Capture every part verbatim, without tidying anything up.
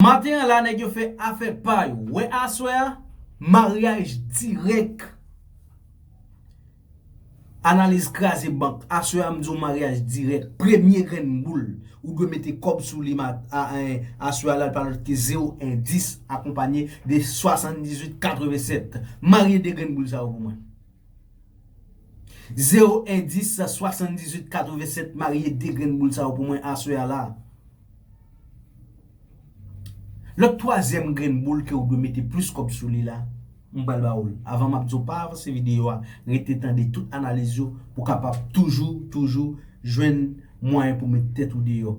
Maten an la, nèg yo fè afè pa yo. Wè aswè a, maryaj dirèk. Analiz kraze bank. Aswè a, m di w maryaj dirèk. Premye grenn boul. Ou dwe mete kòb sou li aswè a la, li pa lòt ke zewo en dis akonpanye de swasanndizuit katrevensèt. Marye de grenn boul sa yo pou mwen. Zewo en dis swasanndizuit katrevensèt, marye de grenn boul sa yo pou mwen aswè a la. Lòt twazyèm grenn boul ke ou dwe mete plis kòb sou li la, m pral ba ou l. Avan m ap di w pa avanse videyo a, rete tande tout analiz yo pou w kapab toujou, toujou jwenn mwayen pou met tèt ou deyò.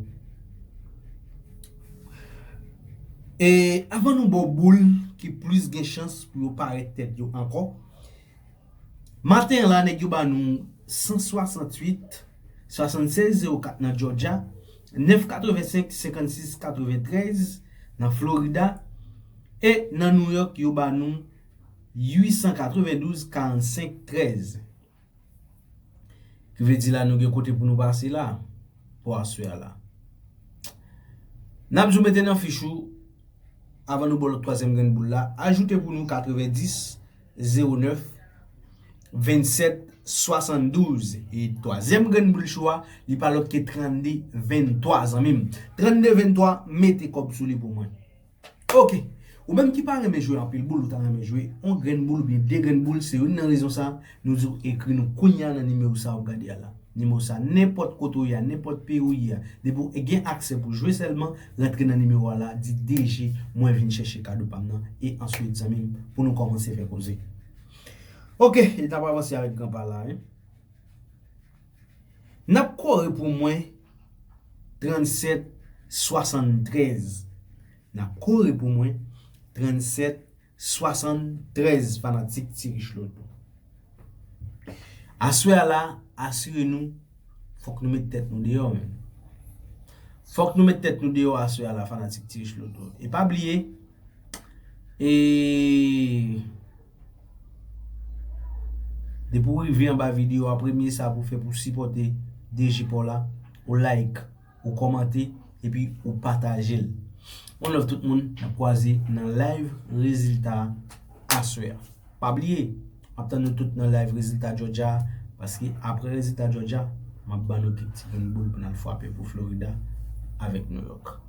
E avan nou ba w boul ki plis gen chans pou yo parèt tèt yo ankò, maten an la, nèg yo ba nou san swasantuit, swasannsèz zewo kat nan Georgia, nèf katrevensenk, senkannsis katreventrèz nan Florida, e nan New York, yo ba nou uit san katrevendouz, karannsenk trèz. Ki vle di la, nou gen kote pou nou pase la, pou aswè a la. N ap di w mete nan fich ou, avan nou ba w lòt twazyèm grenn boul la, ajoute pou nou katrevendis, zewo nèf, vennsèt, swasanndouz. E twazyèm grenn boul cho a, li pa lòt ke trannde venntwa, zanmi m. Trannde venntwa, mete kòb sou li pou mwen. Ok. Ou menm ki pa renmen jwe anpil boul, ou ta renmen jwe yon grenn boul oubyen de grenn boul, se youn nan rezon sa, nou di w ekri nou kounye a nan nimewo sa w ap gade a la. Nimewo sa, nenpòt kote w ye a, nenpòt peyi w ye a, depi w gen aksè pou jwe sèlman, rantre nan nimewo a la, di D G, mwen vin chèche kado pa m nan, e answit, zanmi m, pou nou kòmanse fè koze. Ok, e n ap avanse avèk granpa la, wi. N ap kore pou mwen trannsèt swasanntrèz. N ap kore pou mwen trannsèt swasanntrèz, fanatik Ti Rich Loto. Aswè a la, asire nou, fòk nou met tèt nou deyò, men. Fòk nou met tèt nou deyò aswè a la, fanatik Ti Rich Loto. E pa bliye, e depi w rive anba videyo a, premye sa pou w fè pou w sipòte D J pa w la, ou like, ou kòmante, epi ou pataje l. One love tout moun, n ap kwaze nan live rezilta aswè a. Pa bliye, m ap tann nou tout nan live rezilta Georgia, paske apre rezilta Georgia, m ap ban nou kèk ti grenn boul pou n al frape pou Florida avèk New York.